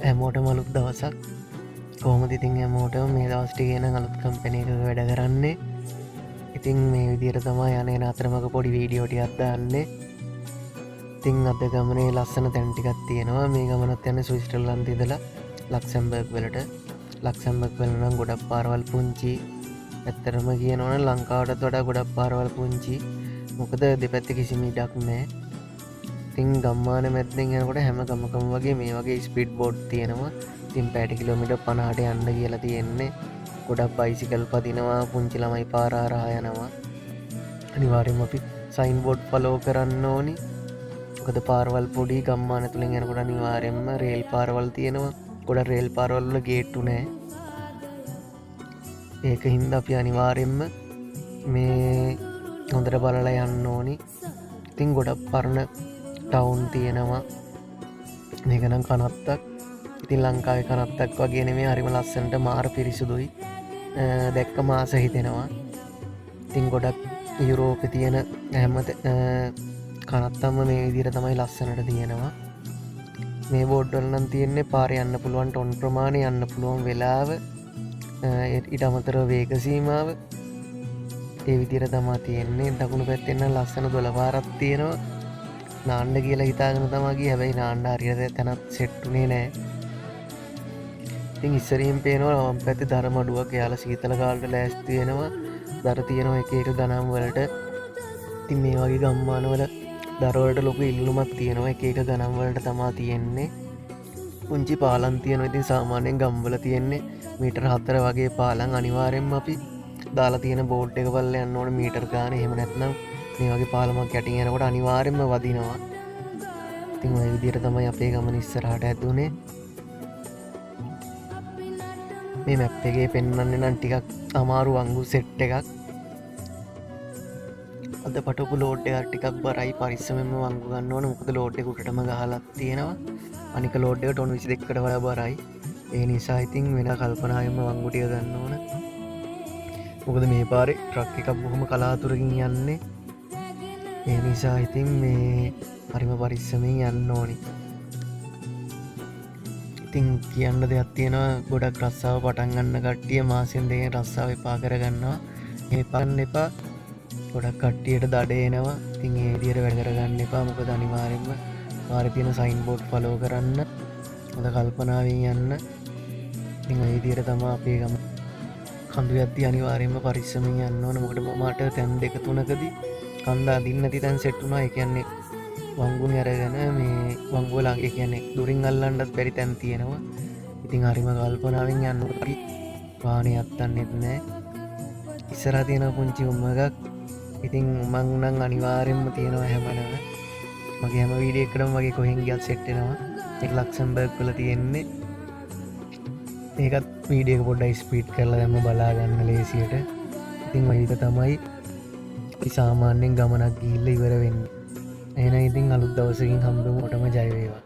හැමෝටම අලුත් දවසක්. කොහොමද ඉතින් හැමෝටම මේ දවස් ටිකේ නම් අලුත් කම්පැනි එකක වැඩ කරන්නේ. ඉතින් මේ විදියට තමයි යන්නේ එන අතරමඟ පොඩි වීඩියෝ ටිකක් දාන්නේ. ඉතින් අද ගමනේ ලස්සන තැන් ටිකක් තියෙනවා. මේ ගමනත් යන්නේ ස්විට්සර්ලන්තේ ඉඳලා ලක්සම්බර්ග් වලට. ලක්සම්බර්ග් වල නම් ගොඩක් පාරවල් පුංචි. ඇත්තටම කියනවා නම් ලංකාවටත් වඩා ගොඩක් පාරවල් පුංචි. මොකද දෙපැත්තේ කිසිම ඉඩක් නෑ. ඉතින් ගම්මාන මැද්දෙන් යනකොට හැම ගමකම වගේ මේ වගේ ස්පීඩ් බෝඩ් තියෙනවා. ඉතින් පැයට කිලෝමීටර් 50ට යන්න කියලා තියෙන්නේ. ගොඩක් බයිසිකල් පදිනවා, පුංචි ළමයි පාර හරහා යනවා. අනිවාර්යයෙන්ම අපි සයින් බෝඩ් ෆලෝ කරන්න ඕනි. මොකද පාරවල් පොඩි, ගම්මාන තුලින් යනකොට අනිවාර්යයෙන්ම රේල් පාරවල් තියෙනවා. ගොඩක් රේල් පාරවල් වල ගේට්ටු නෑ. ඒක හින්දා අපි අනිවාර්යයෙන්ම මේ හොඳට බලලා යන්න ඕනි. ඉතින් ගොඩක් පරණ ටවුන් තියෙනවා. මේක නම් කනත්තක්. ඉතින් ලංකාවේ කනත්තක් වගේ නෙමෙයි, හරිම ලස්සනට මාර පිරිසුදුයි. දැක්කම ආස හිතෙනවා. ඉතින් ගොඩක් යුරෝපේ තියෙන හැම කනත්තම මේ විදිහට තමයි ලස්සනට තියෙනවා. මේ බෝඩ් වල නම් තියෙන්නේ පාරේ යන්න පුළුවන් ටොන් ප්‍රමාණය, යන්න පුළුවන් වෙලාව, ඊට අමතරව වේග සීමාව. ඒ විදිහට තමා තියෙන්නේ. දකුණු පැත්තෙන් නම් ලස්සන දොළ පාරක් තියෙනවා. නාන්න කියලා හිතාගෙන තමා ගියේ. හැබැයි නාන්න හරියට තැනක් සෙට් වුණේ නෑ. ඉතින් ඉස්සරින් පේනවා වම් පැත්තේ දර මඩුවක්. එයාලා සීතල කාලේට ලෑස්ති වෙනවා. දර තියෙනවා එක එක ගණන් වලට. ඉතින් මේ වගේ ගම්මානවල දර වලට ලොකු ඉල්ලුමක් තියෙනවා. එක එක ගණන් වලට තමා තියෙන්නේ. පුංචි පාලම් තියෙනවා. ඉතින් සාමාන්‍යයෙන් ගම්වල තියෙන්නේ මීටර 4 වගේ පාලම්. අනිවාර්යෙන්ම අපි දාලා තියෙන බෝඩ් එක බලලා යන්න ඕනේ මීටර ගානේ. එහෙම නැත්නම් මේ වගේ පාලමක් යටින් යනකොට අනිවාර්යෙන්ම වදිනවා. ඉතින් ඔය විදිහට තමයි අපේ ගමන ඉස්සරහට ඇදුනේ. මේ මැප් එකේ පෙන්වන්නේ නම් ටිකක් අමාරු වංගු සෙට් එකක්. අද පටවපු ලෝඩ් එක ටිකක් බරයි. පරිස්සමෙන්ම වංගු ගන්න ඕන. මොකද ලෝඩ් එක උඩටම ගහලා තියෙනවා. අනික ලෝඩ් එක ටොන් 22කට වඩා බරයි. ඒ නිසා ඉතින් වෙන කල්පනාවෙන්ම වංගු ටික ගන්න ඕන. මොකද මේ පාරේ ට්‍රක් එකක් බොහොම කලාතුරකින් යන්නේ. ඒ නිසා ඉතින් මේ හරිම පරිස්සමෙන් යන්න ඕනි. ඉතින් කියන්න දෙයක් තියෙනවා. ගොඩක් රස්සාව පටන් ගන්න කට්ටිය මාසෙන් දෙකෙන් රස්සාව එපා කරගන්නවා. ඒ පන්න එපා. ගොඩක් කට්ටියට දඩ එනවා. ඉතින් ඒ විදියට වැඩ කරගන්න එපා. මොකද අනිවාර්යයෙන්ම පාරේ තියෙන සයින් බෝඩ් ෆලෝ කරන්න. හොඳ කල්පනාවෙන් යන්න. ඉතින් ඔය විදියට තමයි අපේ ගම කඳු යද්දි අනිවාර්යයෙන්ම පරිස්සමෙන් යන්න ඕන. මොකද මට තැන් දෙක තුනකදී කන්ද අඳින්න නැති තැන් සෙට් වුණා. ඒ කියන්නේ වංගුන් අරගෙන මේ වංගුව ළඟ, ඒ කියන්නේ දුරින් අල්ලන්නත් බැරි තැන් තියෙනවා. ඉතින් හරිම කල්පනාවෙන් යන්න ඕන. වාහනේ අත්තන්නෙත් නෑ. ඉස්සරහා තියෙන පුංචි උමගක්. ඉතින් උමං නම් අනිවාර්යයෙන්ම තියෙනවා හැමනම. මගේ හැම වීඩියෝ එකකටම වගේ කොහෙන් ගියත් සෙට් වෙනවා. ඒක ලක්සම්බර්ග් වල තියෙන්නේ. ඒකත් වීඩියෝ එක පොඩ්ඩක් ස්පීඩ් කරලා දැම්ම බලා ගන්න ලේසියට. ඉතින් ඔය විදිහ තමයි අපි සාමාන්‍යයෙන් ගමනක් ගිහිල්ලා ඉවර වෙන්නේ. එහෙනම් ඉතින් අලුත් දවසකින් හම්බෙමු. ඔටම ජය වේවා.